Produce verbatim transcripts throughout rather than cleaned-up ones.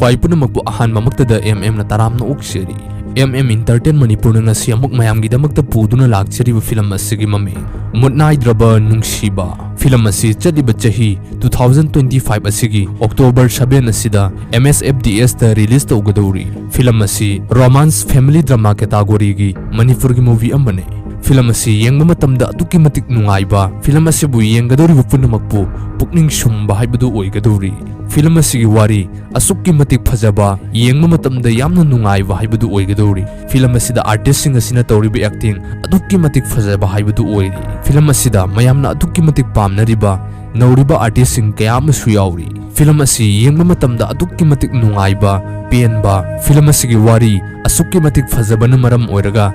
ꯈ꯭ꯋꯥꯏ ꯄꯨꯝꯅꯃꯛꯄꯨ ꯑꯍꯥꯟꯕꯃꯛꯇꯗ M M ꯅ ꯇꯔꯥꯝꯅ ꯑꯣꯛꯆꯔꯤ꯫ M M Entertain ꯃꯅꯤꯄꯨꯔꯅ ꯉꯁꯤ ꯑꯃꯨꯛ ꯃꯌꯥꯝꯒꯤꯗꯃꯛꯇ ꯄꯨꯗꯨꯅ ꯂꯥꯛꯆꯔꯤꯕ ꯐꯤꯂꯝ ꯑꯁꯤꯒꯤ ꯃꯃꯤꯡ ꯃꯨꯠ ꯅꯥꯏꯗ꯭ꯔꯕ ꯅꯨꯡꯁꯤꯕ꯫ ꯐꯤꯂꯝ ꯑꯁꯤ ꯆꯠꯂꯤꯕ ꯆꯍꯤ two thousand twenty five ꯑꯁꯤꯒꯤ October seven ꯑꯁꯤꯗ M S F D S ꯇ release ꯇꯧꯒꯗꯧꯔꯤ꯫ ꯐꯤꯂꯝ ꯑꯁꯤ romance family drama category ꯒꯤ ꯃꯅꯤꯄꯨꯔꯒꯤ movie ꯑꯃꯅꯤ꯫ ꯐꯤꯂꯝ ꯑꯁꯤ ꯌꯦꯡꯕ ꯃꯇꯝꯗ ꯑꯗꯨꯛꯀꯤ ꯃꯇꯤꯛ ꯅꯨꯡꯉꯥꯏꯕ, ꯐꯤꯂꯝ ꯑꯁꯤꯕꯨ ꯌꯦꯡꯒꯗꯧꯔꯤꯕ ꯄꯨꯝꯅꯃꯛꯄꯨ ꯄꯨꯛꯅꯤꯡ ꯁꯨꯝꯕ ꯍꯥꯏꯕꯗꯨ ꯑꯣꯏꯒꯗꯧꯔꯤ꯫ ꯐꯤꯂꯝ ꯑꯁꯤꯒꯤ ꯋꯥꯔꯤ ꯑꯁꯨꯛꯀꯤ ꯃꯇꯤꯛ ꯐꯖꯕ, ꯌꯦꯡꯕ ꯃꯇꯝꯗ ꯌꯥꯝꯅ ꯅꯨꯡꯉꯥꯏꯕ ꯍꯥꯏꯕꯗꯨ ꯑꯣꯏꯒꯗꯧꯔꯤ꯫ ꯐꯤꯂꯝ ꯑꯁꯤꯗ artist ꯁꯤꯡ ꯑꯁꯤꯅ ꯇꯧꯔꯤꯕ acting ꯑꯗꯨꯛꯀꯤ ꯃꯇꯤꯛ ꯐꯖꯕ ꯍꯥꯏꯕꯗꯨ ꯑꯣꯏꯔꯤ꯫ ꯐꯤꯂꯝ ꯑꯁꯤꯗ ꯃꯌꯥꯝꯅ ꯑꯗꯨꯛꯀꯤ ꯃꯇꯤꯛ ꯄꯥꯝꯅꯔꯤꯕ ꯅꯧꯔꯤꯕ artist ꯁꯤꯡ ꯀꯌꯥ ꯑꯃꯁꯨ ꯌꯥꯎꯔꯤ꯫ ꯐꯤꯂꯝ ꯑꯁꯤ ꯌꯦꯡꯕ ꯃꯇꯝꯗ ꯑꯗꯨꯛꯀꯤ ꯃꯇꯤꯛ ꯅꯨꯡꯉꯥꯏꯕ, ꯄꯦꯟꯕ, ꯐꯤꯂꯝ ꯑꯁꯤꯒꯤ ꯋꯥꯔꯤ ꯑꯁꯨꯛꯀꯤ ꯃꯇꯤꯛ ꯐꯖꯕꯅ ꯃꯔꯝ ꯑꯣꯏꯔꯒ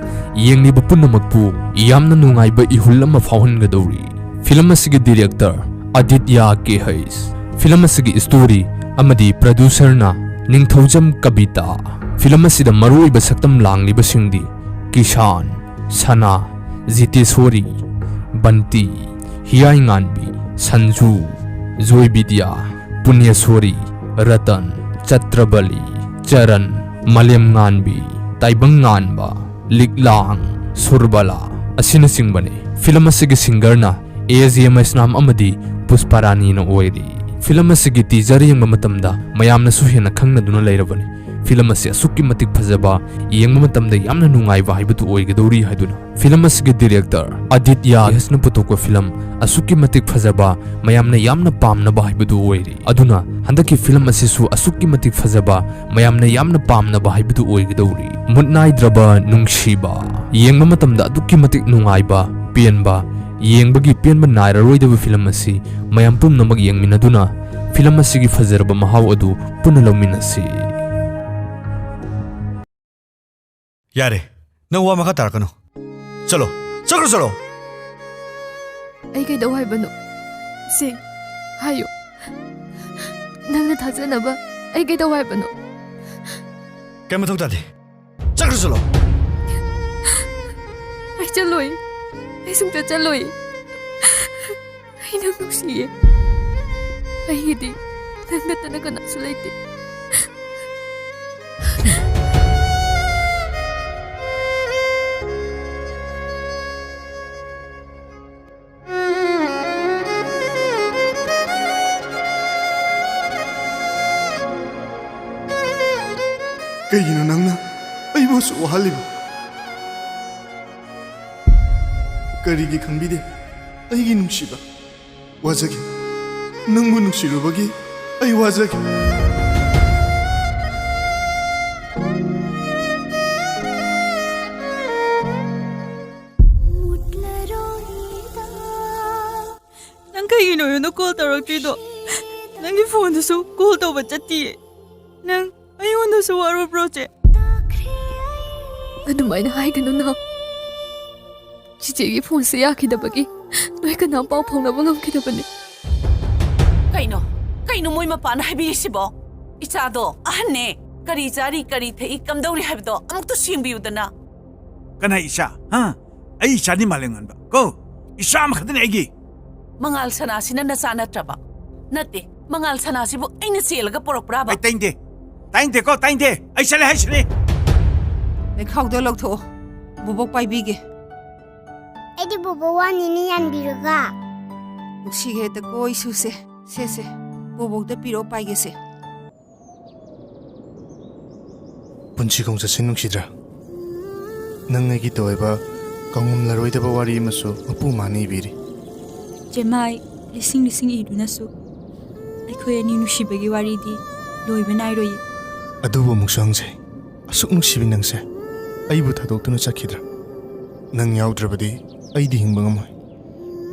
ꯌꯦꯡꯂꯤꯕ ꯄꯨꯝꯅꯃꯛꯄꯨ ꯌꯥꯝꯅ ꯅꯨꯡꯉꯥꯏꯕ ꯏꯍꯨꯜ ꯑꯃ ꯐꯥꯎꯍꯟꯒꯗꯧꯔꯤ꯫ ꯐꯤꯂꯝ ꯑꯁꯤꯒꯤ director ꯑꯗꯤꯇ꯭ꯌ ꯀꯦ ꯍꯩꯁ꯫ ꯐꯤꯂꯝ ꯑꯁꯤꯒꯤ story ꯑꯃꯗꯤ producer ꯅ ꯅꯤꯡꯊꯧꯖꯝ ꯀꯕꯤꯇꯥ꯫ ꯐꯤꯂꯝ ꯑꯁꯤꯗ ꯃꯔꯨꯑꯣꯏꯕ ꯁꯛꯇꯝ ꯂꯥꯡꯂꯤꯕꯁꯤꯡꯗꯤ ꯀꯤꯁꯥꯟ, ꯁꯅꯥ, ꯖꯤꯇꯦꯁꯣꯔꯤ, ꯕꯟꯇꯤ, ꯍꯤꯌꯥꯏꯉꯥꯟꯕꯤ, ꯁꯟꯖꯨ, ꯖꯣꯏꯕꯤꯗ꯭ꯌꯥ, ꯄꯨꯅꯦꯁꯣꯔꯤ, ꯔꯇꯟ, ꯆꯇ꯭ꯔꯕꯂꯤ, ꯆꯔꯟ, ꯃꯥꯂꯦꯝꯉꯥꯟꯕꯤ, ꯇꯥꯏꯕꯪꯉꯥꯟꯕ, ꯂꯤꯛꯂꯥꯡ, ꯁꯨꯔꯕꯂꯥ ꯑꯁꯤꯅꯆꯤꯡꯕꯅꯤ꯫ ꯐꯤꯂꯝ ꯑꯁꯤꯒꯤ singer ꯅ A J ꯃꯩꯁꯅꯥꯝ ꯑꯃꯗꯤ ꯄꯨꯁꯄꯥꯔꯥꯅꯤꯅ ꯑꯣꯏꯔꯤ꯫ ꯐꯤꯂꯝ ꯑꯁꯤꯒꯤ teaser ꯌꯦꯡꯕ ꯃꯇꯝꯗ ꯃꯌꯥꯝꯅꯁꯨ ꯍꯦꯟꯅ ꯈꯪꯅꯗꯨꯅ ꯂꯩꯔꯕꯅꯤ꯫ ꯐꯤꯂꯝ ꯑꯁꯤ ꯑꯁꯨꯛꯀꯤ ꯃꯇꯤꯛ ꯐꯖꯕ, ꯌꯦꯡꯕ ꯃꯇꯝꯗ ꯌꯥꯝꯅ ꯅꯨꯡꯉꯥꯏꯕ ꯍꯥꯏꯕꯗꯨ ꯑꯣꯏꯒꯗꯧꯔꯤ ꯍꯥꯏꯗꯨꯅ꯫ ꯐꯤꯂꯝ ꯑꯁꯤꯒꯤ director ꯑꯗꯤꯇ꯭ꯌ ꯀꯦ ꯍꯩꯁꯅ ꯄꯨꯊꯣꯛꯄ ꯐꯤꯂꯝ ꯑꯁꯨꯛꯀꯤ ꯃꯇꯤꯛ ꯐꯖꯕ, ꯃꯌꯥꯝꯅ ꯌꯥꯝꯅ ꯄꯥꯝꯅꯕ ꯍꯥꯏꯕꯗꯨ ꯑꯣꯏꯔꯤ꯫ ꯑꯗꯨꯅ ꯍꯟꯗꯛꯀꯤ ꯐꯤꯂꯝ ꯑꯁꯤꯁꯨ ꯑꯁꯨꯛꯀꯤ ꯃꯇꯤꯛ ꯐꯖꯕ, ꯃꯌꯥꯝꯅ ꯌꯥꯝꯅ ꯄꯥꯝꯅꯕ ꯍꯥꯏꯕꯗꯨ ꯑꯣꯏꯒꯗꯧꯔꯤ꯫ ꯃꯨꯠ ꯅꯥꯏꯗ꯭ꯔꯕ ꯅꯨꯡꯁꯤꯕ꯫ ꯌꯦꯡꯕ ꯃꯇꯝꯗ ꯑꯗꯨꯛꯀꯤ ꯃꯇꯤꯛ ꯅꯨꯡꯉꯥꯏꯕ, ꯄꯦꯟꯕ, ꯌꯦꯡꯕꯒꯤ ꯄꯦꯟꯕ ꯅꯥꯏꯔꯔꯣꯏꯗꯕ ꯐꯤꯂꯝ ꯑꯁꯤ ꯃꯌꯥꯝ ꯄꯨꯝꯅꯃꯛ ꯌꯦꯡꯃꯤꯟꯅꯗꯨꯅ ꯐꯤꯂꯝ ꯑꯁꯤꯒꯤ ꯐꯖꯔꯕ ꯃꯍꯥꯎ ꯑꯗꯨ ꯄꯨꯟꯅ ꯂꯧꯃꯤꯟꯅꯁꯤ꯫ ꯌꯥꯔꯦ, ꯅꯪ ꯋꯥ ꯃꯈꯥ ꯇꯥꯔꯛꯀꯅꯨ꯫ ꯆꯠꯂꯣ, ꯆꯠꯈ꯭ꯔꯣ, ꯆꯠꯂꯣ꯫ ꯑꯩ ꯀꯩꯗꯧ ꯍꯥꯏꯕꯅꯣ? ꯁꯦ, ꯍꯥꯏꯌꯨ꯫ ꯅꯪꯅ ꯊꯥꯖꯅꯕ ꯑꯩ ꯀꯩꯗꯧ ꯍꯥꯏꯕꯅꯣ? ꯀꯩ ꯃꯊꯧ ꯇꯥꯗꯦ꯫ ꯆꯠꯈ꯭ꯔꯣ, ꯆꯠꯂꯣ꯫ ꯑꯩ ꯆꯠꯂꯣꯏ꯫ ꯑꯩ ꯁꯨꯡꯆꯠ ꯆꯠꯂꯣꯏ꯫ ꯑꯩ ꯅꯪ ꯅꯨꯡꯁꯤꯌꯦ꯫ ꯑꯩꯒꯤꯗꯤ ꯅꯪ ꯅꯠꯇꯅ ꯀꯅꯥꯁꯨ ꯂꯩꯇꯦ꯫ ꯀꯩꯒꯤꯅꯣ ꯅꯪꯅ ꯑꯩꯕꯨ ꯑꯁꯨꯛ ꯋꯥꯍꯜꯂꯤꯕ? ꯀꯔꯤꯒꯤ ꯈꯪꯕꯤꯗꯦ ꯑꯩꯒꯤ ꯅꯨꯡꯁꯤꯕ? ꯋꯥꯖꯒꯦ꯫ ꯅꯪꯕꯨ ꯅꯨꯡꯁꯤꯔꯨꯕꯒꯤ ꯑꯩ ꯋꯥꯖꯒꯦ꯫ ꯅꯪ ꯀꯩꯒꯤꯅꯣ ꯑꯩꯉꯣꯟꯗ ꯀꯣꯜ ꯇꯧꯔꯛꯇ꯭ꯔꯤꯗꯣ? ꯅꯪꯒꯤ ꯐꯣꯟꯗꯨꯁꯨ ꯀꯣꯜ ꯇꯧꯕ ꯆꯠꯇꯤꯌꯦ꯫ ꯅꯪ ꯑꯩꯉꯣꯟꯗꯁꯨ ꯋꯥꯔꯨꯕ꯭ꯔꯣ, ꯆꯦ? ꯑꯗꯨꯃꯥꯏꯅ ꯍꯥꯏꯒꯅꯨ, ꯅꯥꯎ꯫ ꯆꯤꯆꯦꯒꯤ ꯐꯣꯟꯁꯦ ꯌꯥꯈꯤꯗꯕꯒꯤ ꯅꯣꯏ ꯀꯅꯥꯝ ꯄꯥꯎ ꯐꯥꯎꯅꯕ ꯉꯝꯈꯤꯗꯕꯅꯤ꯫ ꯀꯩꯅꯣ? ꯀꯩꯅꯣ ꯃꯣꯏ ꯃꯄꯥꯅ ꯍꯥꯏꯕꯤꯔꯤꯁꯤꯕꯣ? ꯏꯆꯥꯗꯣ ꯑꯍꯟꯅꯦ꯫ ꯀꯔꯤ ꯆꯥꯔꯤ, ꯀꯔꯤ ꯊꯛꯏ, ꯀꯝꯗꯧꯔꯤ ꯍꯥꯏꯕꯗꯣ ꯑꯃꯨꯛꯇ ꯌꯦꯡꯕꯤꯌꯨꯗꯅ꯫ ꯀꯅꯥ ꯏꯆꯥ? ꯍꯥ? ꯑꯩ ꯏꯆꯥꯅꯤ ꯃꯥꯂꯦꯝꯉꯥꯟꯕ ꯀꯣ꯫ ꯏꯆꯥ ꯑꯃꯈꯛꯇꯅꯤ ꯑꯩꯒꯤ꯫ ꯃꯉꯥꯜ ꯁꯅꯥꯁꯤꯅ ꯅꯆꯥ ꯅꯠꯇ꯭ꯔꯕ? ꯅꯠꯇꯦ, ꯃꯉꯥꯜ ꯁꯅꯥꯁꯤꯕꯨ ꯑꯩꯅ ꯆꯦꯜꯂꯒ ꯄꯣꯔꯛꯄ꯭ꯔꯥꯕ? ꯑꯩ ꯇꯥꯏꯅꯤꯡꯗꯦ꯫ ꯇꯥꯏꯅꯤꯡꯗꯦꯀꯣ, ꯇꯥꯏꯅꯤꯡꯗꯦ꯫ ꯑꯩ ꯆꯠꯂꯦ ꯍꯥꯏꯁꯤꯅꯤ꯫ ꯂꯩꯈꯥꯎꯗꯣ ꯂꯧꯊꯣꯛꯑꯣ꯫ ꯕꯣꯕꯣꯛ ꯄꯥꯏꯕꯤꯒꯦ꯫ ꯑꯩꯗꯤ ꯕꯣꯕꯣꯛ ꯋꯥꯅꯤꯅꯤ ꯌꯥꯟꯕꯤꯔꯒ꯫ ꯅꯨꯡꯁꯤꯈ꯭ꯔꯦꯗꯀꯣ ꯏꯁꯨꯁꯦ꯫ ꯁꯦ, ꯁꯦ꯫ ꯕꯣꯕꯣꯛꯇ ꯄꯤꯔꯛꯑꯣ ꯄꯥꯏꯒꯦꯁꯦ꯫ ꯄꯨꯟꯁꯤ ꯈꯣꯡꯆꯠꯁꯤ ꯅꯨꯡꯁꯤꯗ꯭ꯔꯥ? ꯅꯪ ꯑꯩꯒꯤ ꯇꯧꯑꯣꯏꯕ ꯀꯥꯎꯉꯝꯂꯔꯣꯏꯗꯕ ꯋꯥꯔꯤ ꯑꯃꯁꯨ ꯃꯄꯨ ꯃꯥꯅ ꯏꯕꯤꯔꯤ꯫ ꯆꯦꯃꯥꯏ ꯂꯤꯁꯤꯡ ꯂꯤꯁꯤꯡ ꯏꯗꯨꯅꯁꯨ ꯑꯩꯈꯣꯏ ꯑꯅꯤ ꯅꯨꯡꯁꯤꯕꯒꯤ ꯋꯥꯔꯤꯗꯤ ꯂꯣꯏꯕ ꯅꯥꯏꯔꯣꯏꯌꯦ꯫ ꯑꯗꯨꯕꯨ ꯑꯃꯨꯛꯁꯨ ꯍꯪꯖꯩ, ꯑꯁꯨꯛ ꯅꯨꯡꯁꯤꯕꯤ ꯅꯪꯁꯦ ꯑꯩꯕꯨ ꯊꯥꯗꯣꯛꯇꯨꯅ ꯆꯠꯈꯤꯗ꯭ꯔꯥ? ꯅꯪ ꯌꯥꯎꯗ꯭ꯔꯕꯗꯤ ꯑꯩꯗꯤ ꯍꯤꯡꯕ ꯉꯝꯃꯣꯏ꯫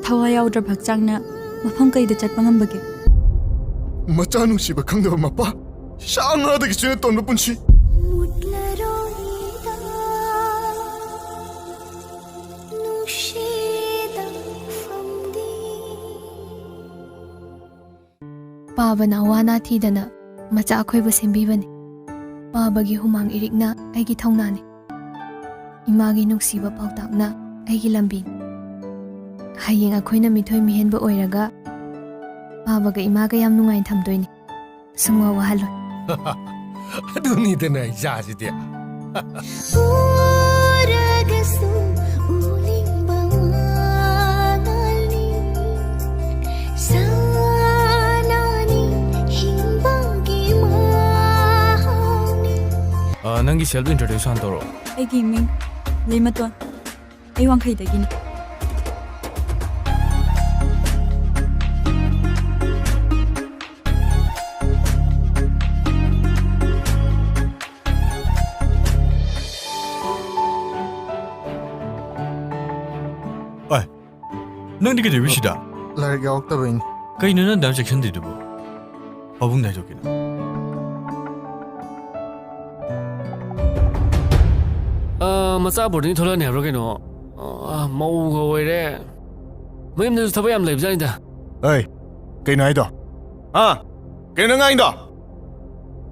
ꯊꯋꯥꯏ ꯌꯥꯎꯗ꯭ꯔꯕ ꯍꯛꯆꯥꯡꯅ ꯃꯐꯝ ꯀꯩꯗ ꯆꯠꯄ ꯉꯝꯕꯒꯦ? ꯃꯆꯥ ꯅꯨꯡꯁꯤꯕ ꯈꯪꯗꯕ ꯃꯄꯥ, ꯁꯥ ꯉꯥꯗꯒꯤꯁꯨ ꯍꯦꯟꯅ ꯇꯣꯟꯕ ꯄꯨꯟꯁꯤ꯫ ꯃꯨꯠꯂꯔꯣꯏꯗ ꯅꯨꯡꯁꯤꯗ ꯐꯝꯗꯤ꯫ ꯄꯥꯕꯅ ꯑꯋꯥ ꯑꯅꯥ ꯊꯤꯗꯅ ꯃꯆꯥ ꯑꯩꯈꯣꯏꯕꯨ ꯁꯦꯝꯕꯤꯕꯅꯤ꯫ ꯄꯥꯕꯒꯤ ꯍꯨꯃꯥꯡ ꯏꯔꯤꯛꯅ ꯑꯩꯒꯤ ꯊꯧꯅꯥꯅꯤ꯫ ꯏꯃꯥꯒꯤ ꯅꯨꯡꯁꯤꯕ ꯄꯥꯎꯇꯥꯛꯅ ꯑꯩꯒꯤ ꯂꯝꯕꯤꯅꯤ꯫ ꯍꯌꯦꯡ ꯑꯩꯈꯣꯏꯅ ꯃꯤꯊꯣꯏ ꯃꯤꯍꯦꯟꯕ ꯑꯣꯏꯔꯒ ꯄꯥꯕꯒ ꯏꯃꯥꯒ ꯌꯥꯝ ꯅꯨꯡꯉꯥꯏꯅ ꯊꯝꯗꯣꯏꯅꯤ꯫ ꯁꯨꯡꯋꯥ ꯋꯥꯍꯜꯂꯣꯏ꯫ ꯑꯗꯨꯅꯤꯗꯅ ꯏꯆꯥꯁꯤꯗꯤ꯫ ꯎꯔꯒꯁꯨ ꯎꯅꯤꯡꯕ ꯃꯉꯥꯜꯅꯤ, ꯁꯥꯟꯅꯅꯤ ꯍꯤꯡꯕꯒꯤ ꯃꯍꯥꯎꯅꯤ꯫ ꯅꯪꯒꯤ self introduce ꯍꯥꯟꯅ ꯇꯧꯔꯛꯑꯣ꯫ ꯑꯩꯒꯤ ꯃꯤꯡ ꯂꯩꯃꯇꯣꯟ꯫ ꯑꯩ ꯋꯥꯡꯈꯩꯗꯒꯤꯅꯤ꯫ ꯑꯣꯏ, ꯅꯪꯗꯤ ꯀꯩꯗꯧꯔꯤꯕ ꯁꯤꯗ? ꯂꯥꯏꯔꯤꯛ ꯌꯥꯎꯔꯛꯇꯕꯩꯅꯤ꯫ ꯀꯩꯅꯣ ꯅꯪ ꯑꯗꯨꯌꯥꯝ ꯆꯦꯛꯁꯤꯟꯗ꯭ꯔꯤꯗꯨꯕꯨ? ꯄꯥꯕꯨꯡꯗ ꯍꯥꯏꯗꯣꯛꯀꯦ ꯅꯪ꯫ ꯑ, ꯃꯆꯥ ꯕꯣꯔꯗꯤꯡ ꯊꯣꯛꯂꯛꯑꯅꯤ ꯍꯥꯏꯕ꯭ꯔꯣ ꯀꯩꯅꯣ? ꯑ, ꯃꯧꯒ ꯑꯣꯏꯔꯦ꯫ ꯃꯌꯨꯝꯗꯁꯨ ꯊꯕꯛ ꯌꯥꯝ ꯂꯩꯕꯖꯥꯠꯅꯤꯗ꯫ ꯑꯩ, ꯀꯩꯅꯣ ꯍꯥꯏꯗꯣ? ꯍꯥ? ꯀꯩꯅꯣ ꯅꯪ ꯉꯥꯡꯉꯤꯗꯣ?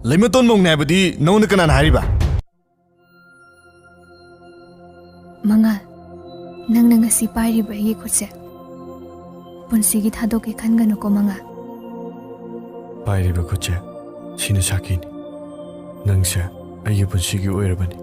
ꯂꯩꯃꯇꯣꯟ ꯃꯧꯅꯦ ꯍꯥꯏꯕꯗꯤ ꯅꯉꯣꯟꯗ ꯀꯅꯥꯅ ꯍꯥꯏꯔꯤꯕ? ꯃꯉꯥꯜ, ꯅꯪꯅ ꯉꯁꯤ ꯄꯥꯏꯔꯤꯕ ꯑꯩꯒꯤ ꯈꯨꯠꯁꯦ ꯄꯨꯟꯁꯤꯒꯤ ꯊꯥꯗꯣꯛꯀꯦ ꯈꯟꯒꯅꯨꯀꯣ, ꯃꯉꯥꯜ꯫ ꯄꯥꯏꯔꯤꯕ ꯈꯨꯠꯁꯦ, ꯁꯤꯅ ꯁꯥꯈꯤꯅꯤ꯫ ꯅꯪꯁꯦ ꯑꯩꯒꯤ ꯄꯨꯟꯁꯤꯒꯤ ꯑꯣꯏꯔꯕꯅꯤ꯫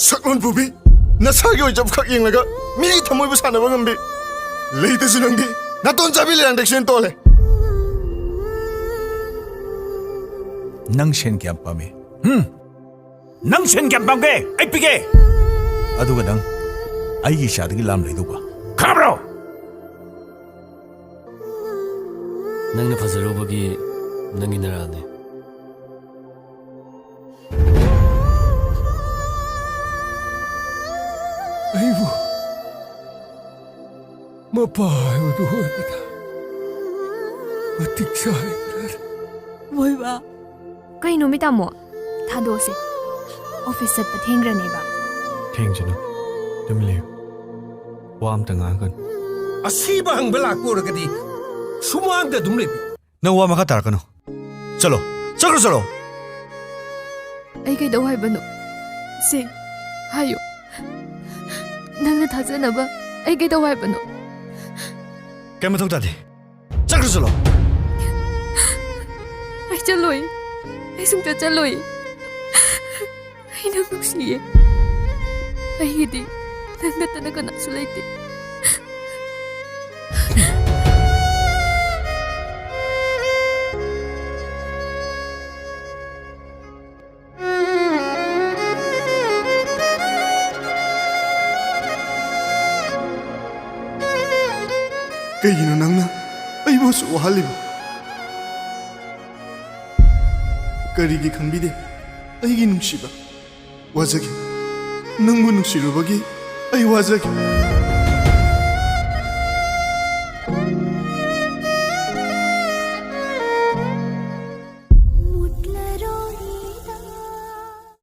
ꯁꯛꯂꯣꯟ ꯄꯨꯕꯤ, ꯅꯁꯥꯒꯤ ꯑꯣꯏꯖꯕ ꯈꯛ ꯌꯦꯡꯂꯒ ꯃꯤꯒꯤ ꯊꯃꯣꯏꯕꯨ ꯁꯥꯟꯅꯕ ꯉꯝꯕꯤ꯫ ꯂꯩꯇꯁꯨ ꯅꯪꯗꯤ ꯅꯥꯇꯣꯟ ꯆꯥꯕꯤ ꯂꯩꯔꯥꯡꯗꯒꯤꯁꯨ ꯍꯦꯟꯅ ꯇꯣꯜꯂꯦ꯫ ꯅꯪ ꯁꯦꯟ ꯀꯌꯥꯝ ꯄꯥꯝꯃꯤ? ꯍꯨꯝ? ꯅꯪ ꯁꯦꯟ ꯀꯌꯥꯝ ꯄꯥꯝꯒꯦ? ꯑꯩ ꯄꯤꯒꯦ꯫ ꯑꯗꯨꯒ ꯅꯪ ꯑꯩꯒꯤ ꯏꯆꯥꯗꯒꯤ ꯂꯥꯝ ꯂꯩꯗꯧꯕ꯫ ꯈꯪꯉꯕ꯭ꯔꯣ? ꯅꯪꯅ ꯐꯖꯔꯨꯕꯒꯤ ꯅꯪꯒꯤ ꯅꯔꯥꯜꯅꯤ꯫ ꯑꯩꯕꯨ ꯃꯄꯥ ꯍꯥꯏꯕꯗꯨ ꯑꯣꯏꯕꯗ ꯃꯇꯤꯛ ꯆꯥꯔꯦ꯫ ꯃꯣꯏꯕ꯫ ꯀꯩꯅꯣ ꯃꯤ ꯇꯥꯃꯣ? ꯊꯥꯗꯣꯛꯑꯁꯦ꯫ ꯑꯣꯐꯤꯁ ꯆꯠꯄ ꯊꯦꯡꯈ꯭ꯔꯅꯦꯕ꯫ ꯊꯦꯡꯖꯅꯨ꯫ ꯇꯨꯃꯤꯟ ꯂꯩꯌꯨ꯫ ꯋꯥ ꯑꯝꯇ ꯉꯥꯡꯒꯅꯨ꯫ ꯑꯁꯤꯕ ꯍꯪꯕ ꯂꯥꯛꯄ ꯑꯣꯏꯔꯒꯗꯤ ꯁꯨꯃꯥꯡꯗ ꯑꯗꯨꯝ ꯂꯩꯕꯤꯌꯨ꯫ ꯅꯪ ꯋꯥ ꯃꯈꯥ ꯇꯥꯔꯛꯀꯅꯨ꯫ ꯆꯠꯂꯣ꯫ ꯆꯠꯈ꯭ꯔꯣ, ꯆꯠꯂꯣ꯫ ꯑꯩ ꯀꯩꯗꯧ ꯍꯥꯏꯕꯅꯣ? ꯁꯦ, ꯍꯥꯏꯌꯨ꯫ ꯅꯪꯅ ꯊꯥꯖꯅꯕ ꯑꯩ ꯀꯩꯗꯧ ꯍꯥꯏꯕꯅꯣ? ꯀꯩ ꯃꯊꯧ ꯇꯥꯗꯦ꯫ ꯆꯠꯈ꯭ꯔꯣ, ꯆꯠꯂꯣ꯫ ꯑꯩ ꯆꯠꯂꯣꯏ꯫ ꯑꯩ ꯁꯨꯡꯆꯠ ꯆꯠꯂꯣꯏ꯫ ꯑꯩ ꯅꯪ ꯅꯨꯡꯁꯤꯌꯦ꯫ ꯑꯩꯒꯤꯗꯤ ꯅꯪ ꯅꯠꯇꯅ ꯀꯅꯥꯁꯨ ꯂꯩꯇꯦ꯫ ꯀꯩꯒꯤꯅꯣ ꯅꯪꯅ ꯑꯩꯕꯨ ꯑꯁꯨꯛ ꯋꯥꯍꯜꯂꯤꯕ? ꯀꯔꯤꯒꯤ ꯈꯪꯕꯤꯗꯦ ꯑꯩꯒꯤ ꯅꯨꯡꯁꯤꯕ? ꯋꯥꯖꯒꯦ꯫ ꯅꯪꯕꯨ ꯅꯨꯡꯁꯤꯔꯨꯕꯒꯤ ꯑꯩ ꯋꯥꯖꯒꯦ꯫